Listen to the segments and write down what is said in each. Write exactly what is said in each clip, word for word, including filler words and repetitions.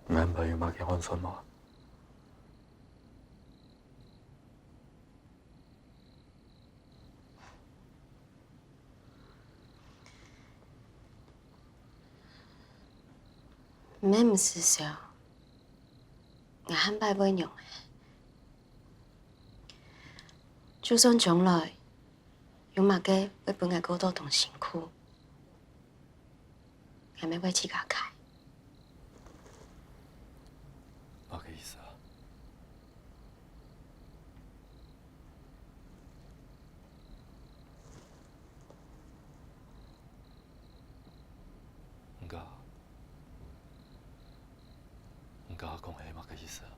你安排有麼个換算無？ 你毋使愁，𠊎下擺會用个。就算將來有麼个會分𠊎過到當辛苦，𠊎乜會自家開。麼个意思啊？ 你講，你講个係麼个意思啊？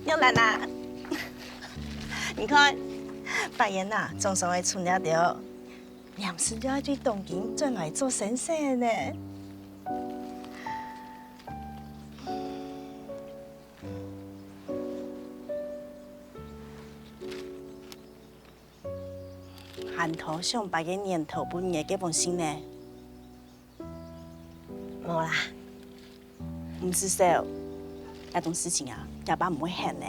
玉蘭啊，你看，白煙啊，總算會出來了。你係毋係就愛對東京轉來做先生呢？ 還討上擺个年頭分你个結婚信呢？無啦。毋使愁，這種事情啊，這擺毋會現呢。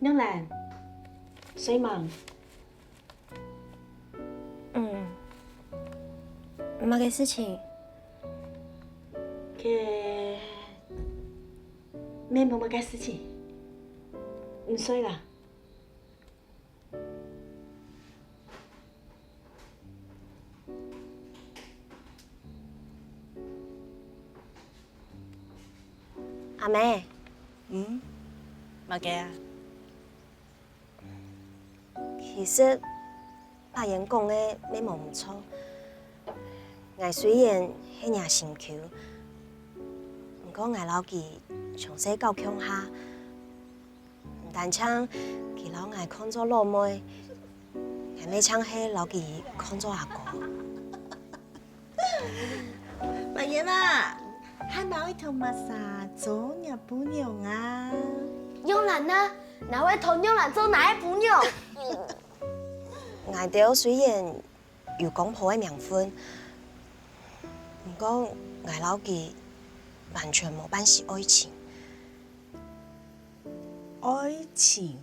玉蘭，睡吂？嗯。麼个事情？該，無麼个事情。你睡啦。 阿姆。嗯？麼个啊？其實，白煙講个乜無毋著。𠊎雖然係若心臼，毋過𠊎摎佢從細搞共下， 毋單淨佢摎𠊎看做老妹，𠊎乜淨係摎佢看做阿哥。白煙啊，還愛討麼儕做若餔娘啊？玉蘭啊，你會討玉蘭做𠊎个餔娘？𠊎兜雖然有公婆个名分，毋過𠊎摎佢完全無半絲愛情。愛情？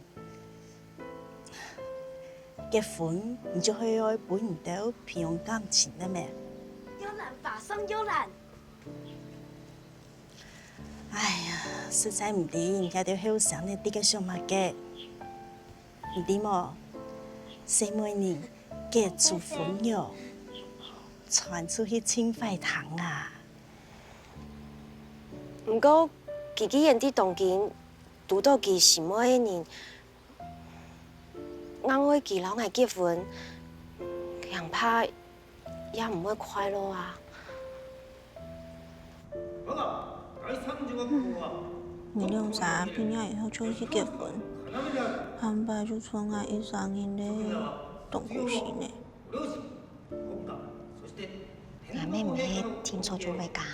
結婚毋就係愛分你兜培養感情个咩？玉蘭，花生玉蘭。哎呀，實在毋知你兜後生仔在該想麼个。 你知無？細妹人結出婚了，傳出去盡壞聽啊！毋過，佢既然在當今堵著佢心愛个人，硬愛佢摎𠊎結婚，恐怕也毋會快樂啊！ 你兩儕畢業以後就去結婚，下擺就剩𠊎一儕人咧，當可惜呢。𠊎乜毋係定著就會嫁啊？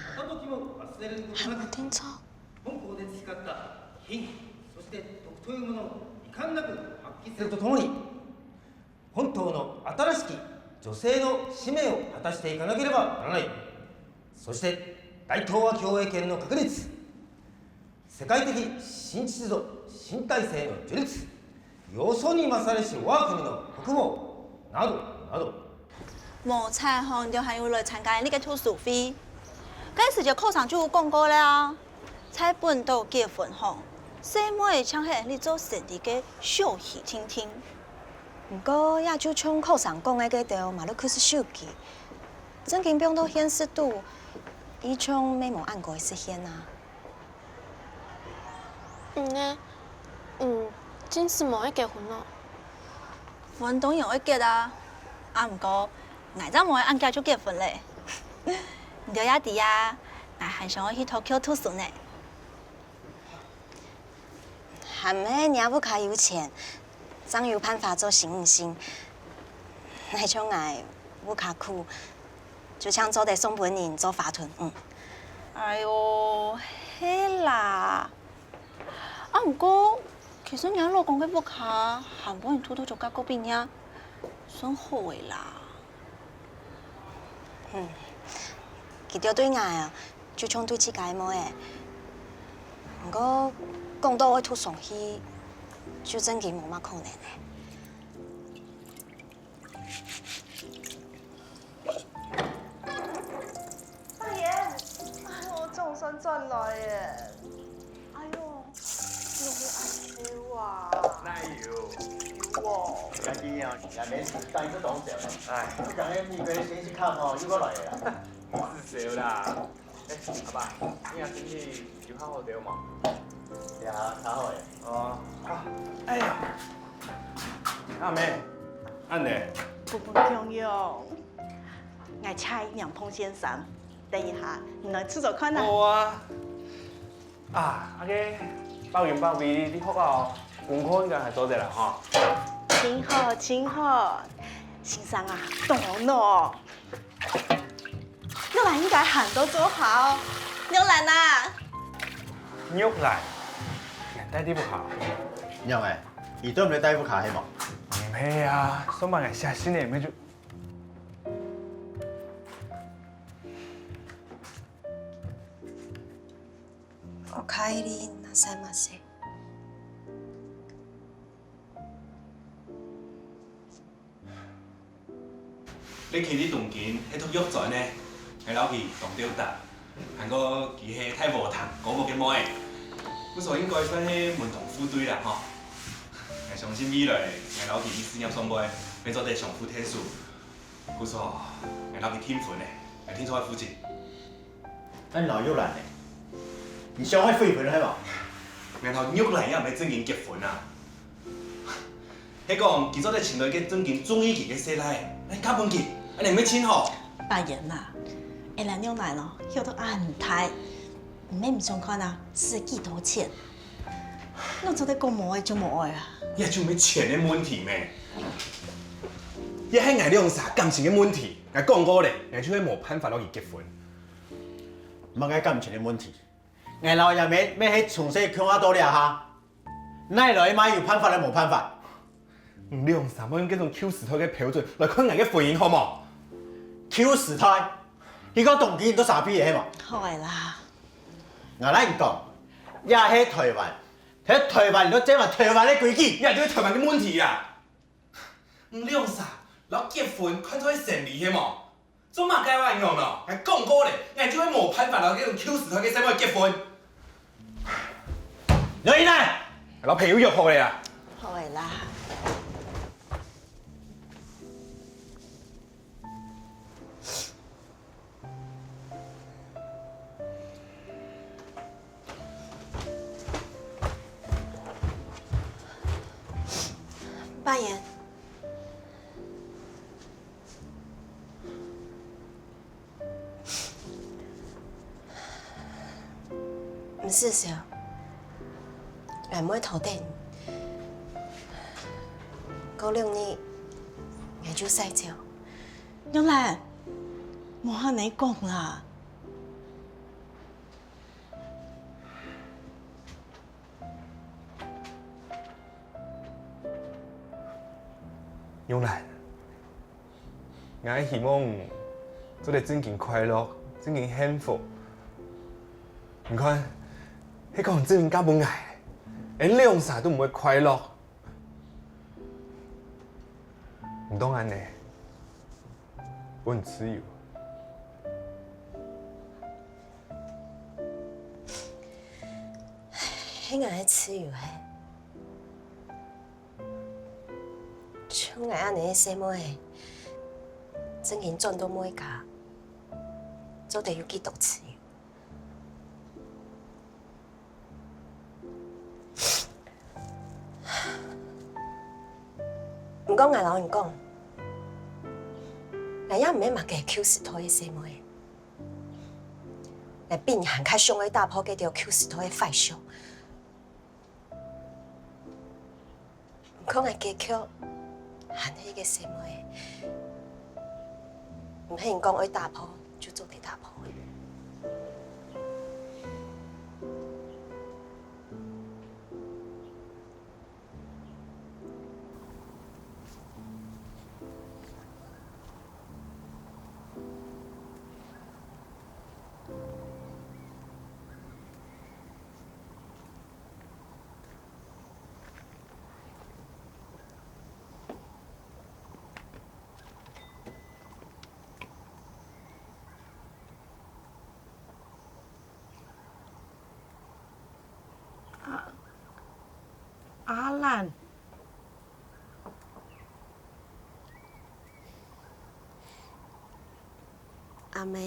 還無定著？それとともに、 本当の新しき女性の使命を果たしていかなければならない。そして大東亜共栄圏の確立、世界的新秩序、新体制の樹立、よそに勝るし我が国の国防などなど。無彩虹就還有來參加你个讀書會，該時節課程就有講過了啊。 在本島結婚吼，細妹仔淨係你做生理个小氣定定。毋過，也就像課程講个該兜馬路克斯手機，正經放到現實肚，一向乜無恁過實現啊。嗯呢，嗯，真係無愛結婚哦。 婚當然愛結啊，啊毋過，𠊎正無愛恁遽就結婚咧。你兜也知啊，𠊎還想愛去Tokyo讀書呢。還毋係若屋下有錢，正有辦法做新女婿。哪像𠊎屋下苦，就淨做得送分人做花童。嗯。哎喲，係啦。 啊毋過，其實若老公个屋下還分你渡到自家隔壁呢，算好个啦。嗯，佢兜對𠊎啊，就像對自家个妹仔。毋過，講到愛渡上去，就正經無麼可能咧。 大爺，哎喲，總算轉來耶！哎喲，你有恁瘦啊？哪有？有哦。家己啊，也免帶這種笑。哎，你講个米粉先去看哦，又過來了。毋係笑啦。哎，阿爸，你阿身體有較好兜無？呀，較好耶。哦，啊，哎呀，阿妹，恁呢？不不共樣。 𠊎請你仰般先生，等一下你來試著看啊。好啊。啊，該个百元百味，你學校功課應該還做得啦吼。真好，真好。先生啊，當好哦。玉蘭應該還都做好。玉蘭啊！玉蘭，你帶你毋好。仰仔，你對毋對帶屋下係無？毋係啊，上擺𠊎寫信个，毋係就 おかえりなさいませ。你去你東京係讀藥專呢，𠊎摎佢當鬥搭，還過佢係大和堂高木个妹仔，故所應該算係門當戶對啦吼。𠊎相信未來，𠊎摎佢一事業上背，會做得相互𢯭手。 故所，𠊎摎佢訂婚呢，𠊎定著愛負責。恁摎玉蘭呢？你想愛廢婚係無？𠊎摎玉蘭也毋係正經結婚啊。係講，佢做得尋著一個正經中意佢个細賴，來嫁分佢，恁呢毋係盡好？白言啊，𠊎摎玉蘭哦，曉到恁大，毋係毋想看啊，使幾多錢？ 哪做得講無愛就無愛啊？這就毋係錢个問題咩？這係𠊎兩儕感情个問題。𠊎講過咧，𠊎就係無辦法摎佢結婚。麼个感情个問題。𠊎摎若姆乜係從細共下到這下，哪來麼有辦法來無辦法？你兩儕莫用該種舊時代个標準來看𠊎个婚姻好無？舊時代？你講當今人都沙鼻仔係無？好个啦。𠊎摎你講，這係臺灣，在臺灣你都正玩臺灣个規矩。這就係臺灣个問題啊！你兩儕摎結婚看做係生理係無？ 做麼个愛恁樣呢？𠊎講過咧，𠊎就係無辦法摎該種舊時代个細妹結婚。來，來，摎朋友約好咧啊！好个啦。拜年。 毋使愁，𠊎毋會拖等你。過兩日，𠊎就駛走。玉蘭，莫恁樣講啦。 玉蘭，𠊎希望做得正經快樂，正經幸福。你看，係講正經嫁分𠊎，𫣆兩儕都毋會快樂。你當恁樣，分你自由。 係𠊎个自由係。像𠊎恁樣个細妹仔，正經轉到妹家，做得有幾多自由？毋過𠊎摎你講，𠊎也毋係麼个舊時代个細妹仔。 𠊎比你還較想愛打破該兜舊時代个壞相。毋過𠊎結局還係一個細妹仔，毋係人講愛打破就做得打破个。 阿，阿蘭。阿姆。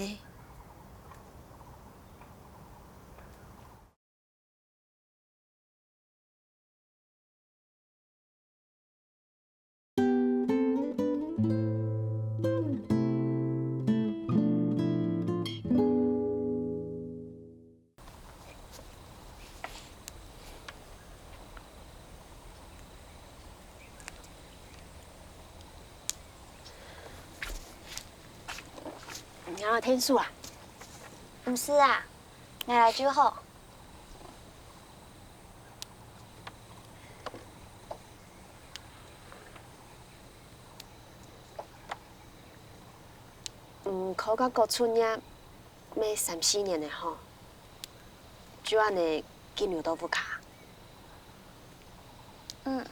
你要添醋啊？毋使啊，𠊎來就好。 嗯，考到高職畢業，乜三四年了吼，就恁樣緊留到屋下。嗯。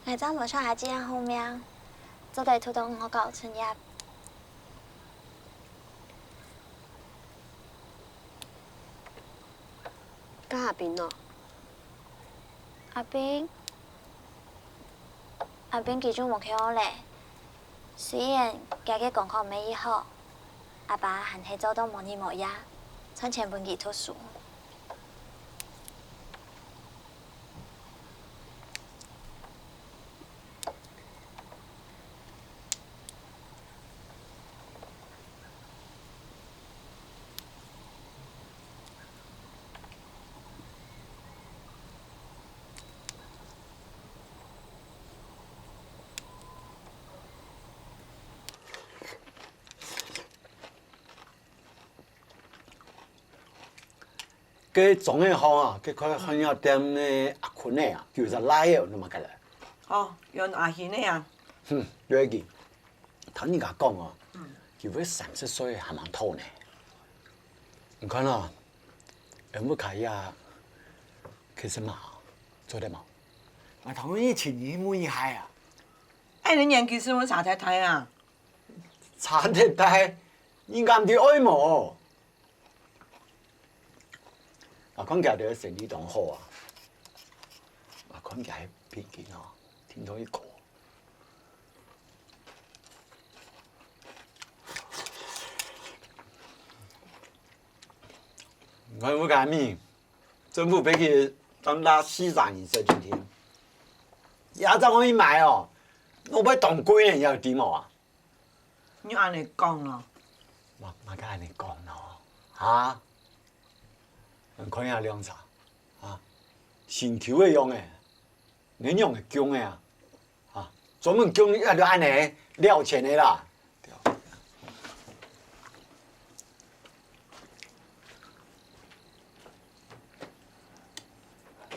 𠊎正無想下這樣好命，做得讀到外校出業。該阿斌呢？阿斌，阿斌佢就無去學咧。雖然佢个功課無幾好，阿爸還係做到無日無夜，賺錢分佢讀書。該張仔行啊，該開漢藥店个阿坤仔啊，有隻倈仔，你嘛个來。哦，有阿興仔啊。哼，有一句，聽人家講哦，佢會三十歲還吂討呢。你看啊，恩屋下也開始嘛，做得無？𠊎同你請你問一下啊。哎，你年紀係毋係差忒大啊？差忒大，你敢知愛無？ 𠊎看佢兜生理當好啊。𠊎看佢个背景哦，定著一個。𠊎屋下米，政府分佢當大四十年食今天，也正可以買哦，我買當貴呢，你有知無啊？ 你恁樣講咯。麼，麼个恁樣講咯？哈？你看下涼茶，啊，新舊个樣仔，你仰會降个啊？啊，專門降一個恁樣了錢个啦。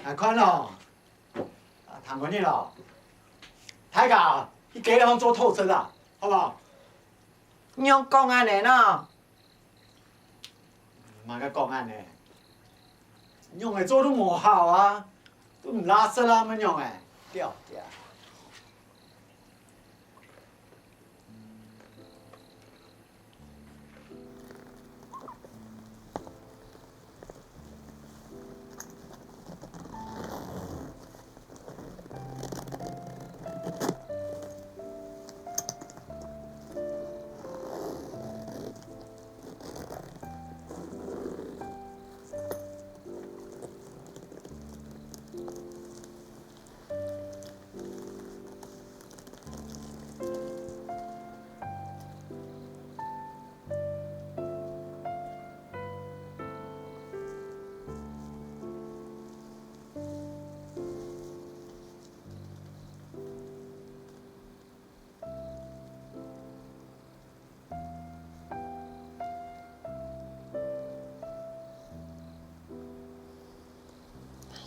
來看咯，啊，聽看你咯，大家去街項做投資啊，好無？你仰講恁樣呢？麼个講恁樣？仰仔做都無效啊，都毋罅食啊，仰仔？對，對。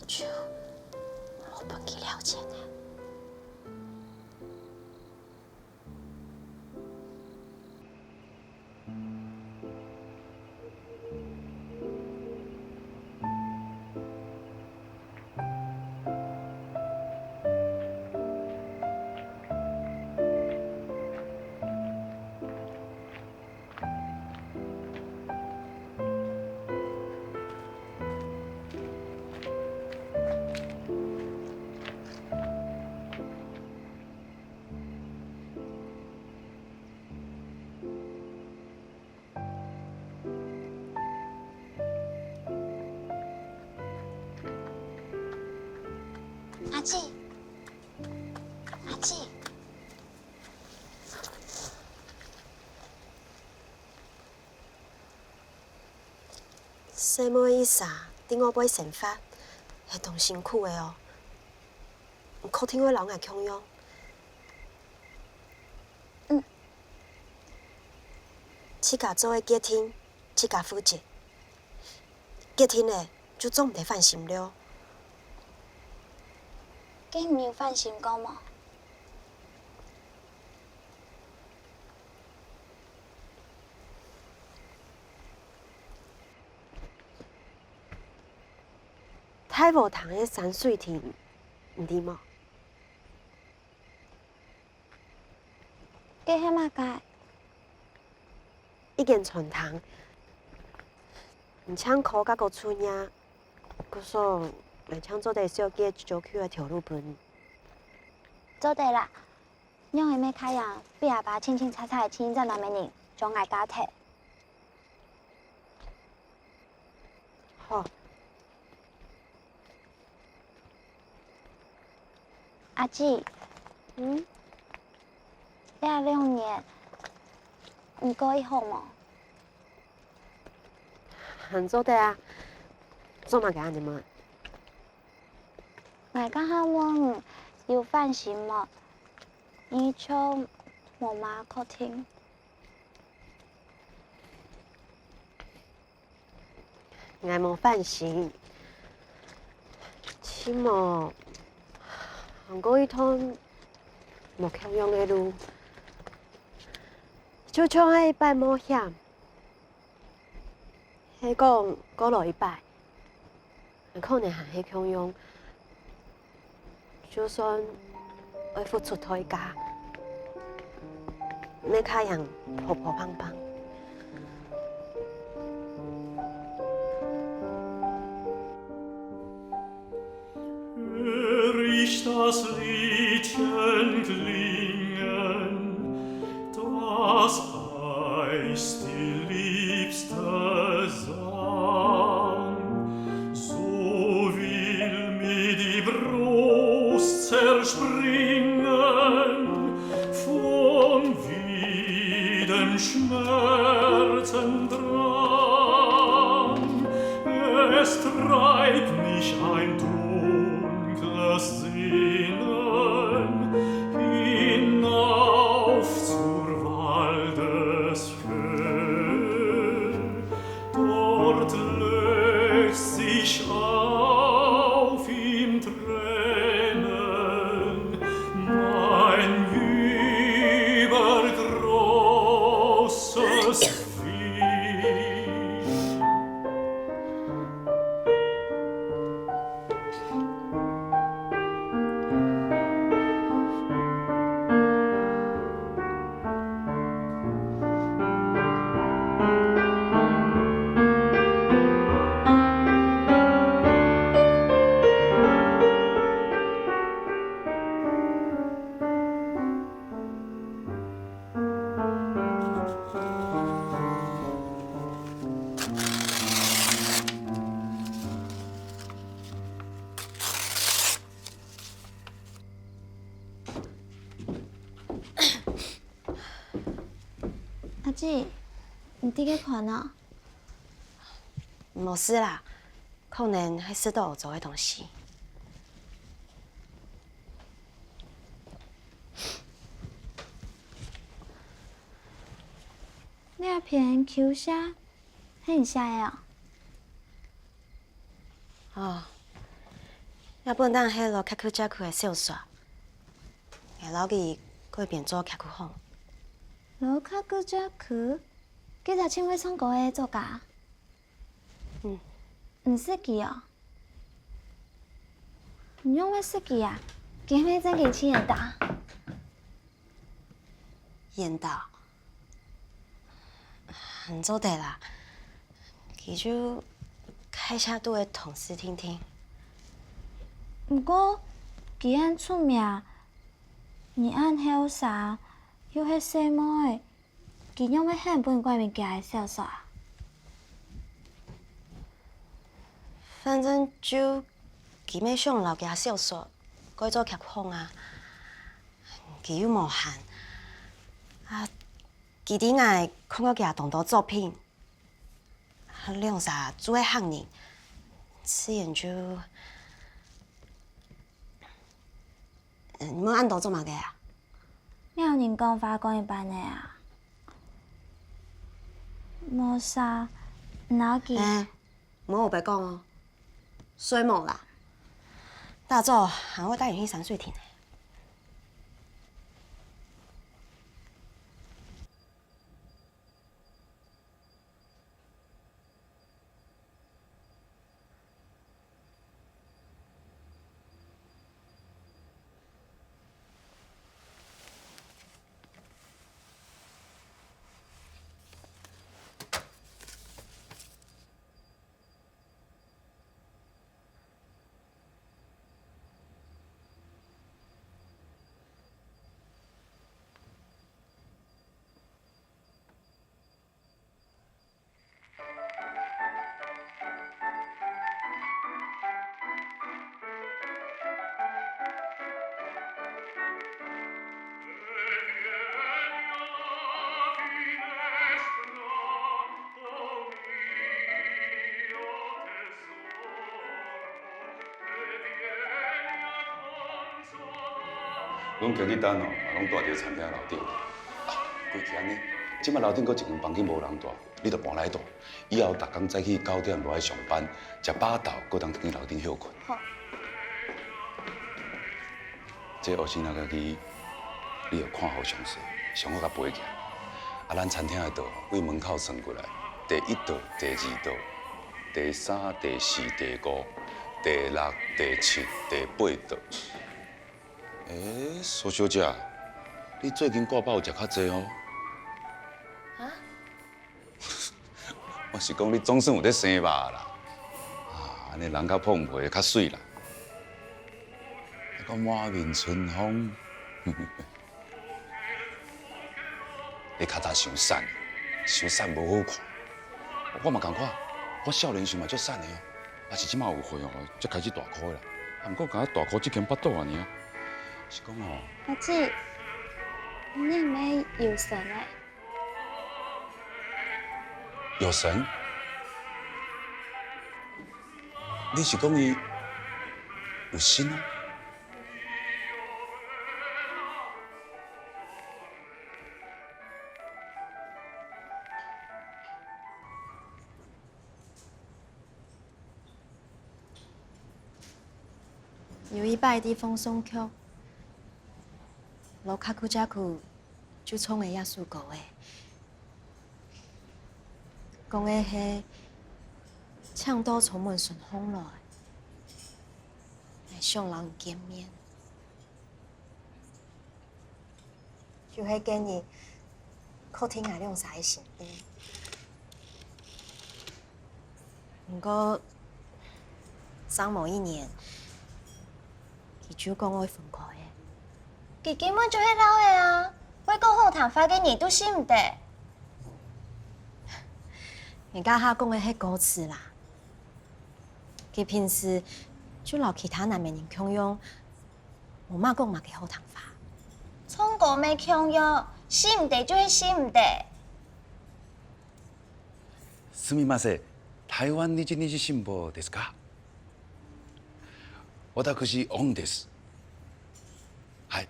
就，𠊎分佢了錢了。 阿姊，阿姊。細妹一儕，在外背生活，係當辛苦个哦。你確定會摎𠊎共樣？ 嗯。自家做个決定，自家負責。決定了，就做毋得反心了。該你有反心過無？大禾埕个山水亭，你知無？ 該係麼个？一間餐廳，你淨靠該个廚藝，故所，𠊎淨做得紹介一隻舊个頭路分你。做得啦，仰仔乜恁樣，分阿爸清清采采清一隻男仔人，將𠊎嫁忒。 好。阿姊，嗯？這兩年，你過得好無？還做得啊，做麼个恁樣問？𠊎這下問你，有反心無？你就無麼確定。，𠊎無反省，起碼行過一段無共樣个路，就像係一擺冒險。 係講過來一擺，可能還係共樣，就算愛付出代價，也較贏磕磕碰碰。 Hör ich das Liedchen klingen, das einst die Liebste sang. So will mir die Brust zerspringen von wildem Schmerzendrang. Es treibt mich ein dunkles Sehnen hinauf zur Waldeshöh. Dort löst sich auf im Tränen mein übergroßes Fisch. 阿姊，你在該看啊？無事啦，可能係食到做个東西。這篇舊寫係你寫个啊？ 哦，這本正係老客家家个小說，𠊎摎佢改編做客家話。老客家家，該隻盡會唱歌个作家？嗯。你識佢哦？你仰會識佢啊？佢係毋係正經盡緣投？緣投？ 毋做得啦，佢就該社肚个同事定定。毋過，佢恁出名，你恁後生，又係細妹仔，佢仰會肯分你改編佢个小說啊？反正就佢乜想摎佢个小說改做客話啊，佢又無閒。啊， 佢知𠊎看過佢个當多作品，兩儕就係客人，自然就……嗯，你問恁多做麼个啊？你摎人講話講一半仔啊？無啥，毋要緊。哎，莫烏白講哦，睡目啦。打早還愛帶你去山水亭呢。阮今日等哦，嘛攏蹛佇餐廳樓頂。啊，過去按呢，這擺樓頂閣一間房間無人蹛，你就搬來蹛。以後逐工早起九點落來上班，食飽晝，閣當蹛去樓頂歇睏。好。這學生仔家己，你著看好詳細，上好共背起來。啊，咱餐廳的桌，對門口算過來，第一桌、第二桌、第三、第四、第五、第六、第七、第八桌。 欸，蘇小姐，你最近割包有食較濟哦。啊？我是講你總算有咧生肉啦。啊，按呢人較膨皮，較媠啦。閣滿面春風。 你較早傷瘦，傷瘦無好看。我嘛仝款，我少年時嘛足瘦的啊，也是這馬有歲哦，才開始大箍的啦。啊，毋過敢若大箍一圈腹肚爾爾。是講哦，阿姊，你毋免有神欸。有神？你是講伊有身啊？ 有一擺佇放送局，老卡古加古就唱了這首歌欸。講个係，請到充滿春風來，來想人見面。 就係今日，客廳𠊎兩儕个心意。毋過，正無一年，佢就講愛分開欸。佢根本就係鬧个啊！會講好聽話个人都信毋得。人家下講个係歌詞啦。佢平時就摎其他男仔人共樣， 無嘛講麼个好聽話。唱歌乜共樣，信毋得就係信毋得。すみません、台湾日日新報ですか？私、オンです。はい。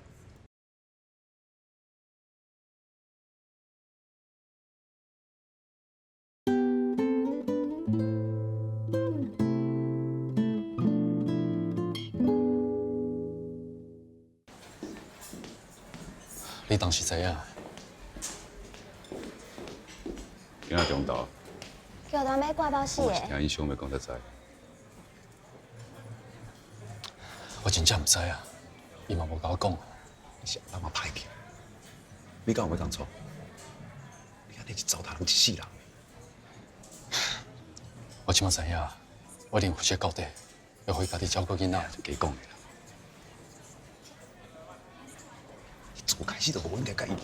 你當時知影？今仔中晝，叫他們掛包戲耶。我是聽𪜶兄妹講才知。 我真正毋知啊，伊嘛無共我講。你是按怎歹去？你敢有欲共錯？你安尼是糟蹋人一世人。我這馬知影，我一定負責到底，愛為家己照顧囡仔。就加講的啦。你自開始就無應該佮伊。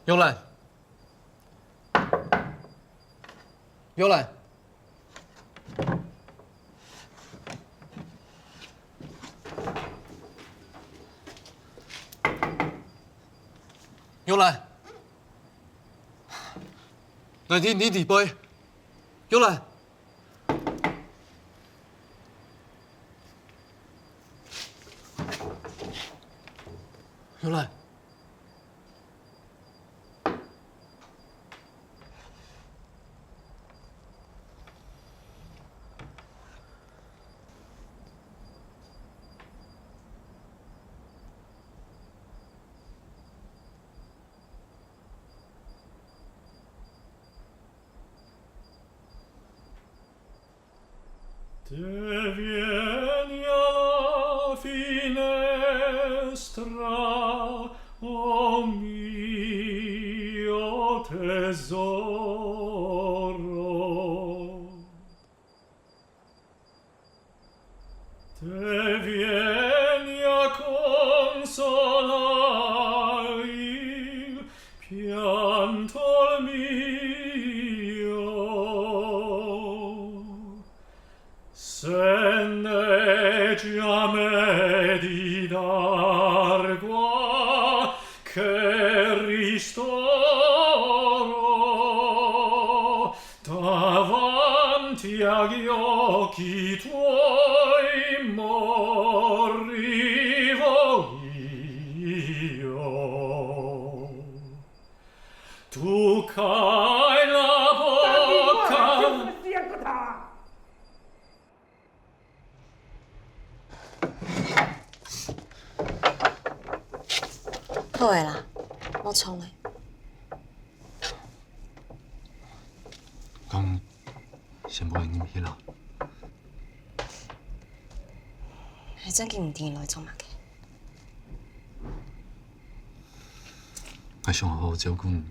有人！有人！有人！來，你，你裡背！有人！ 有人！ Te vieni alla finestra, o mio tesoro. Te vieni a consolare il pianto mio, senneggia me di dargua che ristoro davanti agli occhi tuoi. 好个啦，莫創了。講先分𠊎入去啦。𠊎正經毋知你來做麼个。𠊎想好好照顧你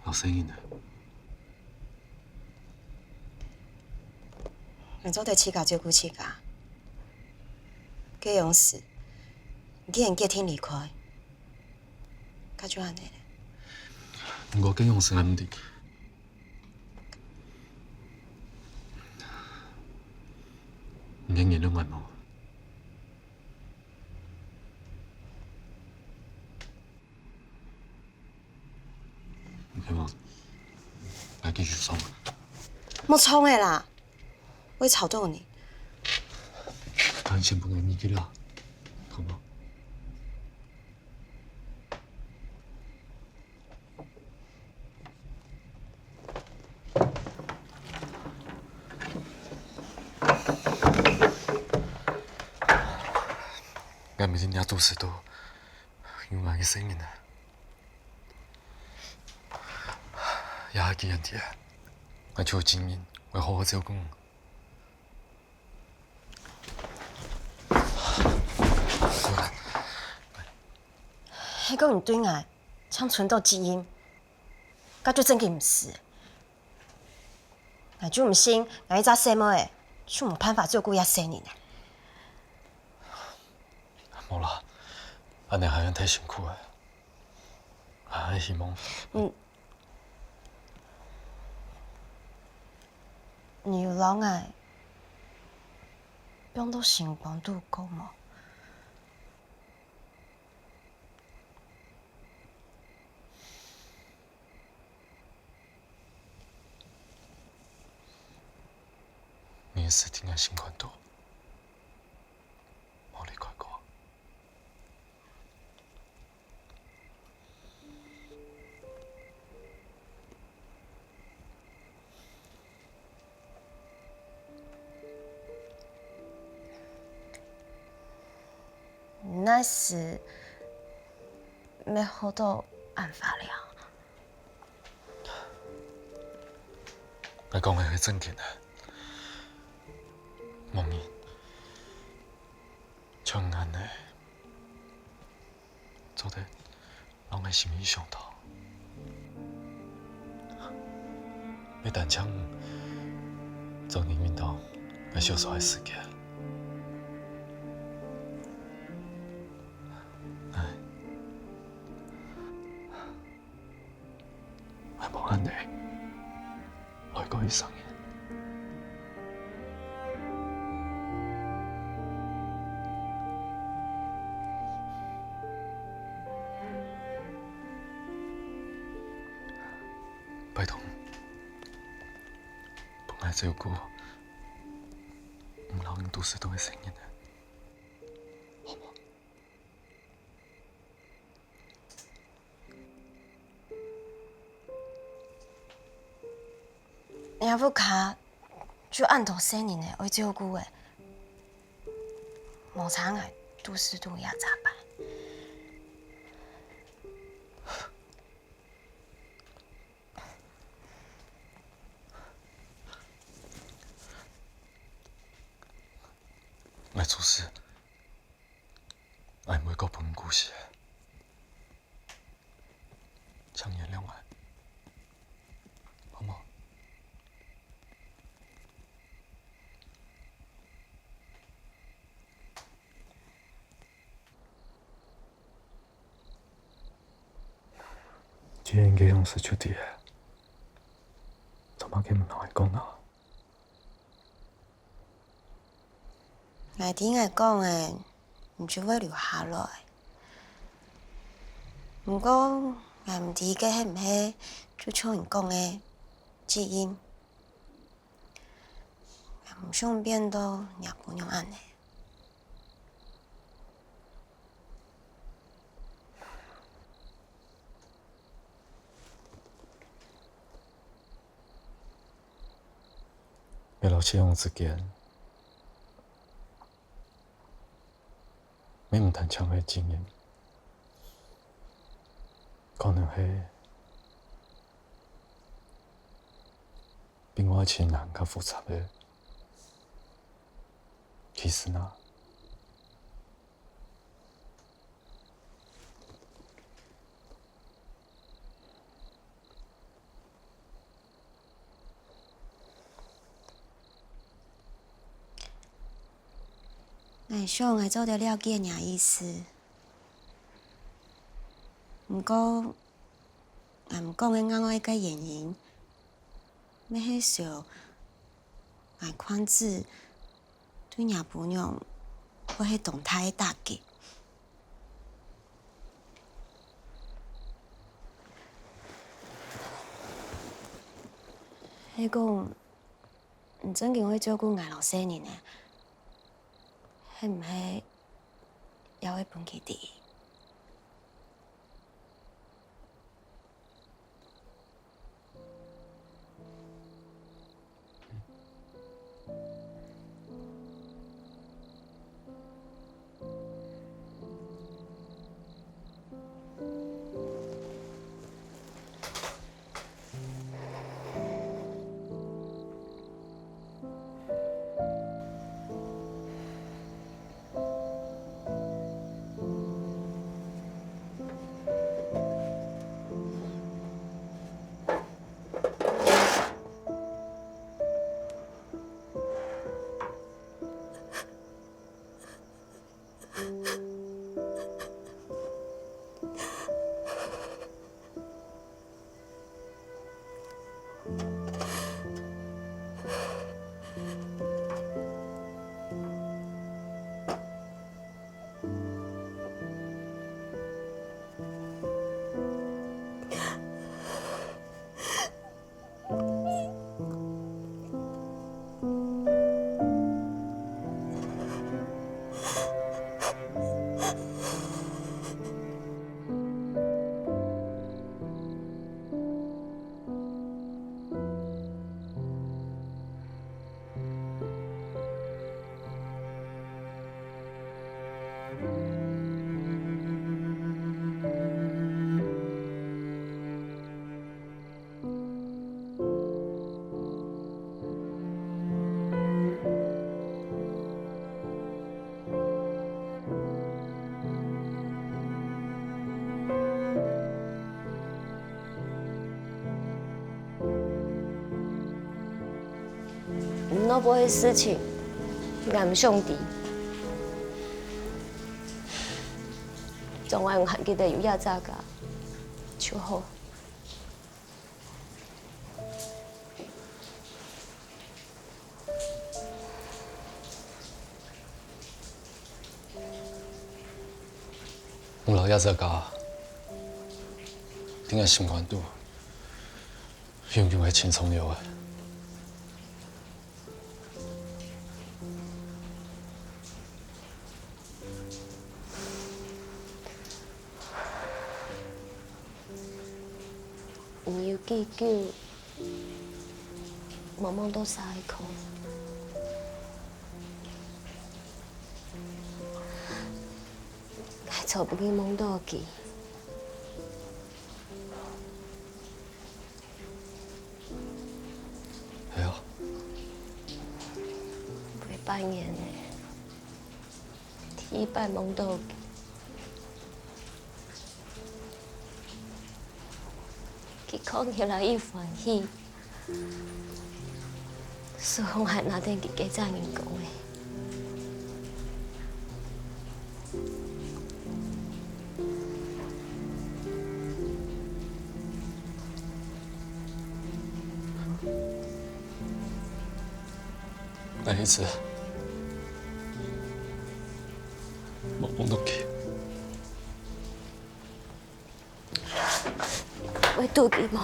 摎細人仔。 你做得自家照顧自家。該樣時，你既然決定離開，該就恁呢了。毋過該樣時𠊎毋知，你還原諒𠊎無？ 你看嘛，𠊎繼續創。莫創了啦，會吵到你。恁樣先分𠊎入去啦，好無？ 𠊎毋知若肚屎肚有𠊎个細人仔，這下既然知，𠊎就有責任會好好照顧你。係講你對𠊎像伸到基因，該就正經毋係。 𠊎就毋信𠊎一隻細妹仔就無辦法照顧這細人仔。無啦，恁呢還恁忒辛苦了。𠊎希望，嗯，你有摎𠊎放到心肝肚過無？ 你係在𠊎心肝肚，無離開過。 你哪時會好到恁花了？𠊎講个係正經个，無人像你恁呢，做得 摎𠊎心意相通。也單淨做你認同𠊎小說个世界。唉，𠊎無恁呢 愛過一生人。拜託，分𠊎照顧你摎你肚屎肚个細人仔，好無？ 若屋下就恁多細人仔愛照顧仔，無差𠊎肚屎肚這隻班。 𠊎做事，𠊎毋會過分顧惜，請原諒𠊎，好無？ 既然該樣式就對了，做麼个毋摎𠊎講啊？𠊎知𠊎講了，你就會留下來。毋過，𠊎毋知該係毋係就像你講个責任。 𠊎毋想變到若餔娘恁呢。你摎秋紅之間，乜毋單淨係情人，可能係比愛情還較複雜个。其實呢， 𠊎想𠊎做得了解若意思，毋過，𠊎毋講个另外一個原因，乜係想𠊎看子 對若餔娘會係當大个打擊。係講，你正經會照顧𠊎摎細人呢？係毋係也會分佢知？ 你老婆个事情，𠊎毋想知。總愛還記得有這隻家就好。 你摎這隻家，在𠊎心肝肚，永遠係盡重要个。 你有幾久無望著儕个空？𠊎做毋得望著佢。係啊。會半年了。 第一擺望著佢，佢看起來已歡喜，所以𠊎拿等佢个責任講个。 𠊎一直無望著佢。會堵佢無？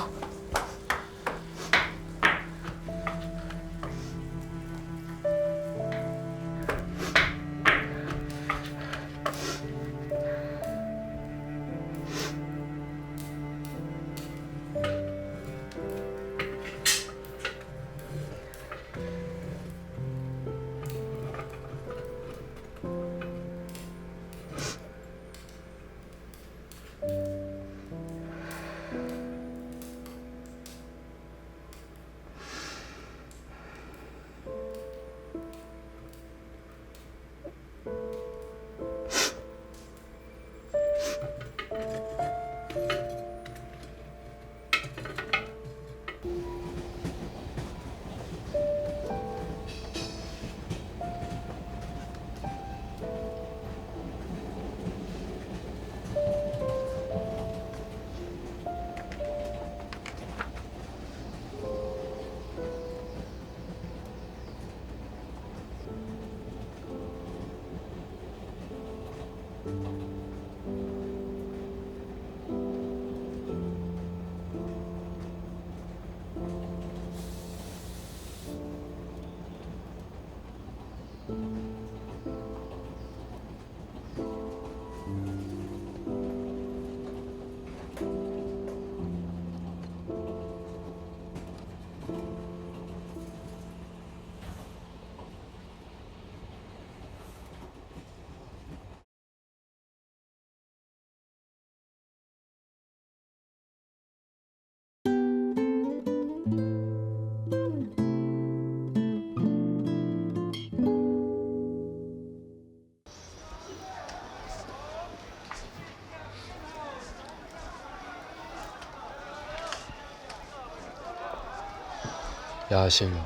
這細人，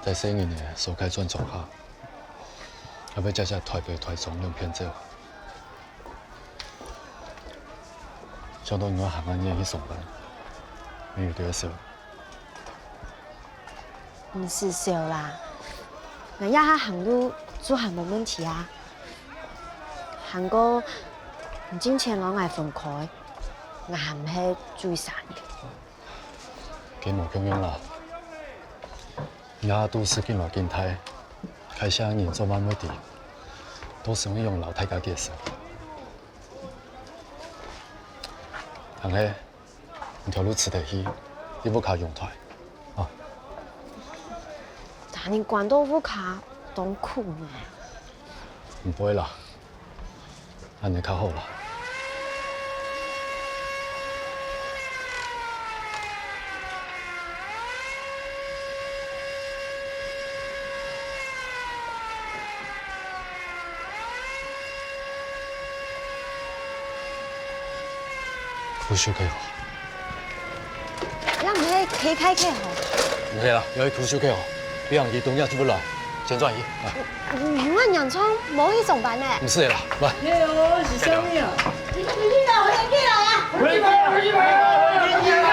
在細人仔所該轉莊下，還會接接臺北、臺中兩片走。想到你愛行恁遠去上班，你有兜愁。 毋使愁啦，𠊎這下行路就還無問題啊。還過，你進前摎𠊎分開，𠊎還毋係最慘个。該無共樣啦，你這下肚屎緊來緊大，該下人做麼會知，到時會仰摎大家解釋。還係， 你條路直直去，去屋下陽台。啊。但你關到屋下當苦呢。毋會啦，恁仔較好啦。 苦手个吼。這毋係K開个吼。毋係啦，愛苦手个吼，比人佢東亞就不來，先轉去。來。有恁嚴重，無去上班呢？毋係啦，來。哎喲，是啥物啊？你你你搞回去了呀！回去了，回去了。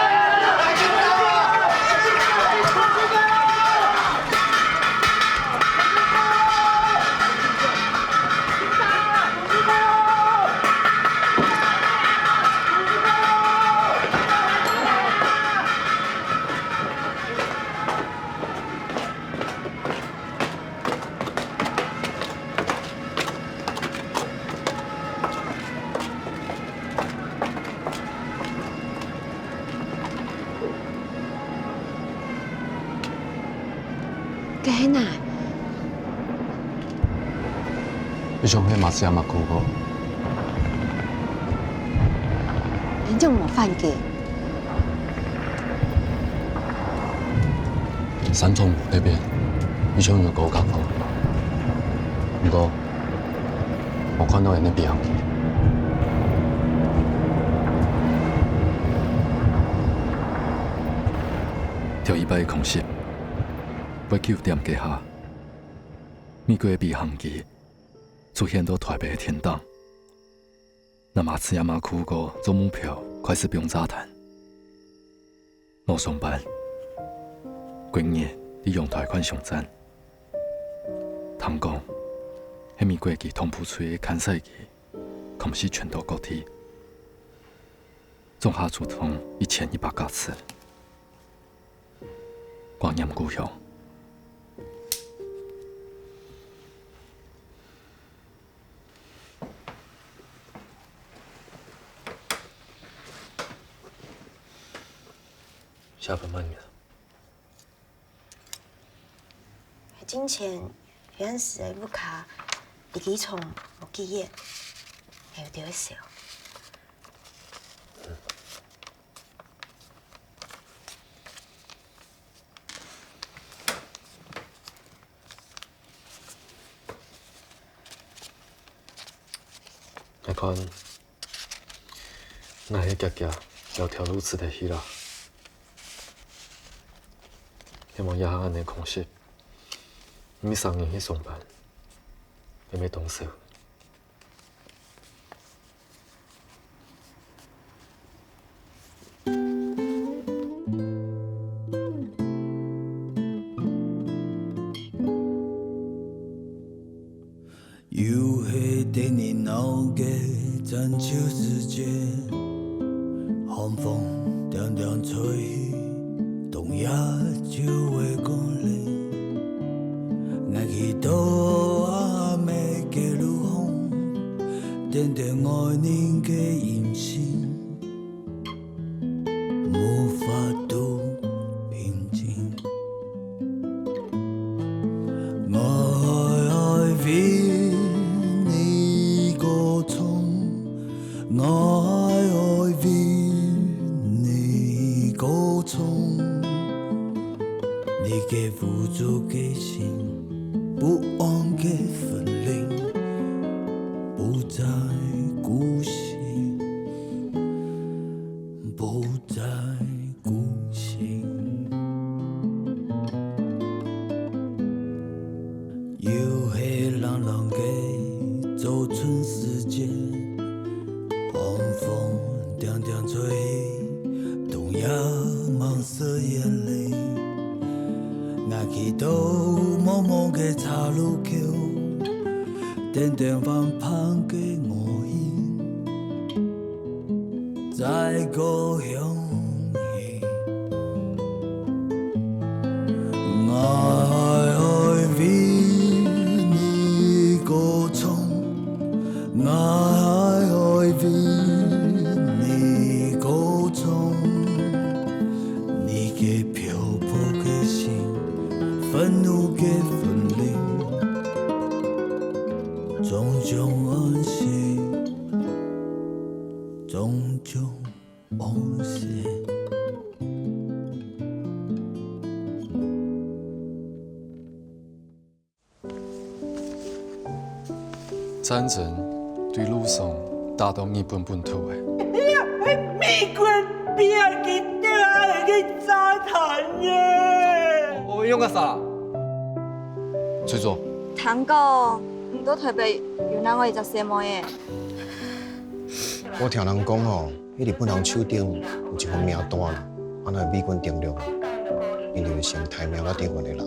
該係哪？你想係馬斯亞馬庫哥？你仰無發現？山中湖該片，你想有个較高。毋過， 無看到𠊎个飛行機。頭一擺个空襲，八九點該下，美國个飛行機出現到臺北个天頂。拿馬斯亞馬庫哥做目標，開始放炸彈。 無上班，歸日佇陽台看相戰。聽講，係美國機動部隊个監視器，空襲傳到各地，總下就動一千一百架次。掛念故鄉。 下班慢點。進前，原始个屋下，一支蟲無幾遠，有兜笑。 𠊎看，𠊎係遽遽摎條路辭忒去啦。希望這下恁仔空閒，毋使成日去上班，也毋會當愁。又係等你鬧个戰爭時節，寒風定定吹，冬夜就會過來。𠊎企到阿姆个路項，等等愛人个音信。 無法度平靜。𠊎愛為你歌唱，𠊎愛為你歌唱。你个無助个心，不安个魂靈，不再孤行。 不再孤行。又係冷冷个早春時節，寒風定定吹，冬夜望色眼淚。𠊎企到茫茫个岔路口，等等還盼个我心。 再過向你。𠊎愛為你歌唱，𠊎愛為你歌唱。你个漂泊个心，憤怒个魂靈，終將安息。 終將安息。戰爭對路上打到日本本土欸。係美國兵佢掉下來个炸彈耶！哦，用个啥？崔總。聽講，你到台北有另外一隻細妹耶。 我聽人講吼，彼日本人手頂有一份名單啦，啊若美軍登陸啊，𪜶就先提名來頂懸个啦。